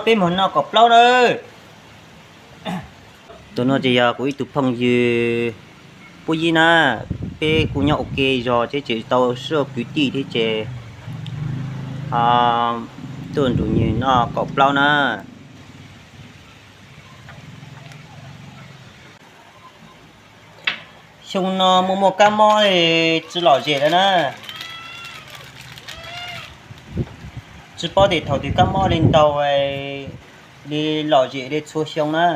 Peb mus noj kaum plaub na. Tus no ces yog kuv ib tug phooj ywg Puab Yib na, peb kuj nyob ua ke zog thiab ces tau sib ua kwv tij thiab ces tuaj nrug nws noj kaum plaub na. Xyoo no muaj muaj kab mob tsi lom zem lawm na. Tsi paub tias thaum twg kab mob li ntau li lom zem li txhua xyoo na.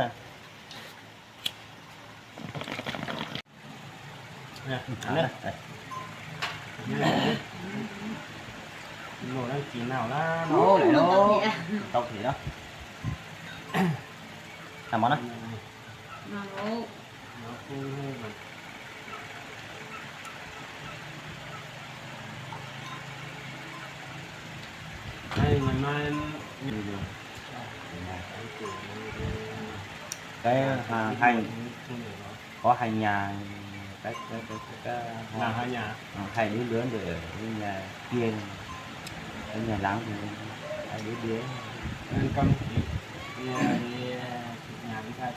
Cái hay, có hay nhà, cái, cái, cái, cái, cái hay, hay đứa đứa rồi nhà kia, cái nhà láng thì hay đứa đứa. Nhà, nhà, nhà,